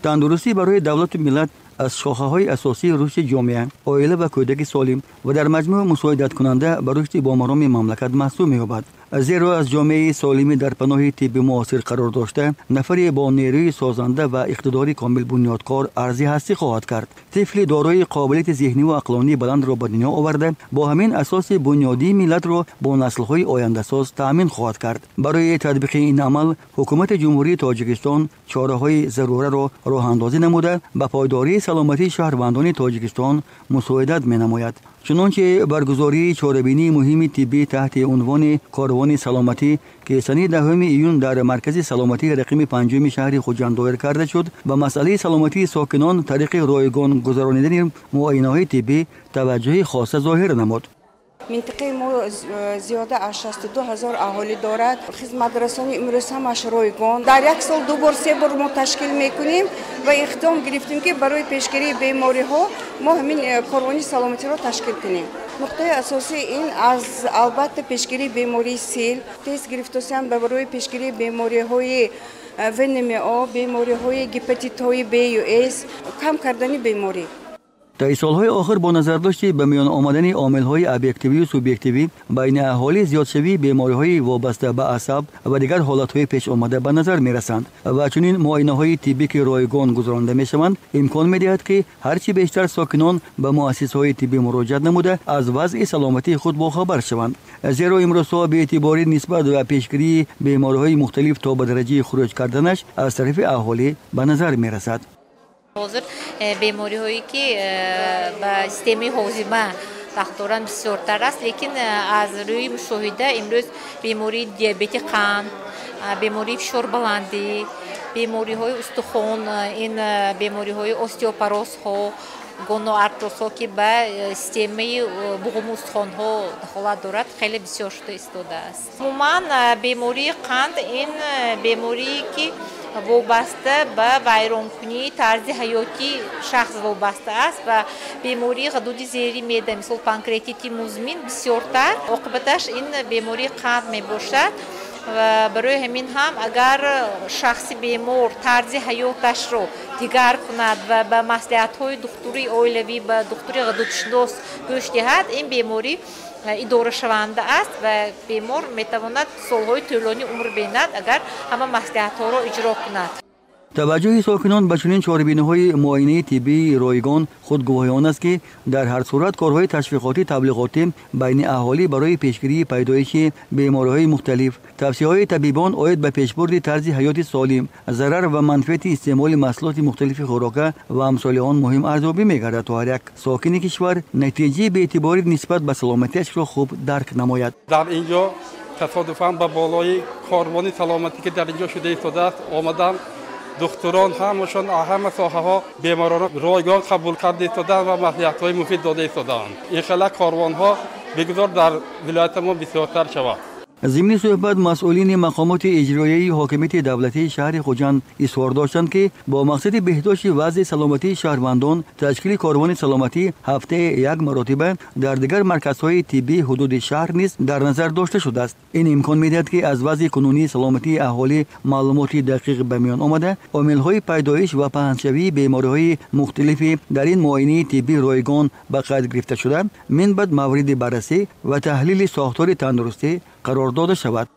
Тандурустӣ барои давлату миллат аз шохаҳои асосии рушди ҷомеа, оила ва кӯдаки солим ва дар маҷмӯъ мусоидаткунанда ба рушди бомароми мамлакат маҳсуб меёбад. Зеро аз ҷомеаи солимӣ дар паноҳи тибби муосир қарор дошта, нафаре бо нерӯи созанда ва иқтидори комил бунёдкор арзи ҳастӣ хоҳад кард. Тифли дорои қобилияти зеҳниву ақлонии баландро ба дунё оварда, бо ҳамин асоси бунёдии миллатро бо наслҳои ояндасоз таъмин хоҳад кард. Барои татбиқи ин амал ҳукумати Ҷумҳурии Тоҷикистон чораҳои зарураро роҳандозӣ намуда, ба пойдории саломатии шаҳрвандони Тоҷикистон мусоидат менамояд. Чунончи баргузории чорабинии муҳими тиббӣ таҳти унвони корвони саломатӣ, ки санаи 10 июн дар маркази саломатии рақами 5 шаҳри Хуҷанд доир карда шуд, ба масъалаи саломатии сокинон тариқи ройгон гузаронидани муоинаҳои тиббӣ таваҷҷӯҳи хоса зоҳир намуд. Минтақаи мо зиёда аз 62 ҳазор аҳолӣ дорад. Хизматрасонӣ имрӯз ҳамаш ройгон. Дар як сол 2 бор 3 бор мо ташкил мекунем ва иқдом гирифтем, ки барои пешгирии бемориҳо мо ҳамин корвони саломатиро ташкил кунем. Нуқтаи асосии ин аз албатта пешгирии бемории сил, тест гирифтосиан барои пешгирии бемориҳои ВНМО, бемориҳои гепатитҳои Б ю С, кам кардани беморӣ. Таи солҳои охир бо назардошти ба миён омадани омилҳои объективию субъективӣ байни аҳолӣ зиёдшавии бемориҳои вобаста ба асаб ва дигар ҳолатҳои пешомада ба назар мерасанд ва чунин муоинаҳои тиббӣ, ки ройгон гузаронда мешаванд, имкон медиҳад, ки ҳарчи бештар сокинон ба муассисаҳои тиббӣ муроҷиат намуда, аз вазъи саломатии худ бохабар шаванд. Зеро имрӯзҳо беэътиборӣ нисбат ба пешгирии бемориҳои мухталиф то ба дараҷаи хуруҷ карданаш аз тарафи аҳолӣ ба назар мерасад. Ҳозир бемориҳое, ки ба системаи ҳозима дахл доранд, бисёртар аст, лекин аз рӯи мушоҳида имрӯз бемории диабети қанд, бемории фишорбаландӣ, бемориҳои устухон, ин бемориҳои остеопорозҳо, гоноартрозҳо, ки ба системаи буғуму устухонҳо дахолат дорад, хеле бисёр шуда истодааст. Умуман, бемории қанд ин беморие, ки вобаста ба вайронкунии тарзи ҳаёти шахс вобаста аст, ва бемории ғадуди зери меъда, мисол панкреатити музмин, бисёртар оқибаташ ин бемории қанд мебошад. Ва барои ҳамин ҳам агар шахси бемор тарзи ҳаёташро дигар кунад ва ба маслиҳатҳои духтури оилавӣ, ба духтури ғадудшинос гӯш диҳад, ин беморӣ идорашаванда аст ва бемор метавонад солҳои тӯлонӣ умр бинад, агар ҳама маслиҳатҳоро иҷро кунад. Таваҷҷӯҳи сокинон ба чунин чорабиниҳои муоинаи тиббии ройгон худ гувоҳи он аст, ки дар ҳар сурат корҳои ташвиқотӣ таблиғотӣ байни аҳолӣ барои пешгирии пайдоиши бемориҳои мухталиф, тавсияҳои табибон оид ба пешбурди тарзи ҳаёти солим, зарар ва манфиати истеъмоли маҳсулоти мухталифи хӯрока ва амсоли он муҳим арзёбӣ мегардад, то ҳар як сокини кишвар натиҷаи беэътиборӣ нисбат ба саломатиашро хуб дарк намояд. Дар ин ҷо тасодуфан ба болои корвони саломатӣ, ки дар ин ҷо шуда истодааст, омадам. Духтурон ҳамашон ҳама соҳаҳо беморонро ройгон қабул карда истодаанд ва маслиҳатҳои муфид дода истодаанд. Ин хела корвонҳо бигузор дар вилояти мо бисёртар шавад. Зимни суҳбат масъулини мақомоти иҷроияи ҳокимияти давлатии шаҳри Хуҷанд изҳор доштанд, ки бо мақсади беҳдошти вазъи саломатии шаҳрвандон ташкили корвони саломатӣ ҳафтаи як маротиба дар дигар марказҳои тиббии ҳудуди шаҳр низ дар назар дошта шудааст. Ин имкон медиҳад, ки аз вазъи кунунии саломатии аҳолӣ маълумоти дақиқ ба миён омада, омилҳои пайдоиш ва паҳншавии бемориҳои мухталифи дар ин муоинаи тиббии ройгон ба қайд гирифта шуда, минбаъд мавриди баррасӣ ва таҳлили сохтори тандурустӣ қарор дода шавад.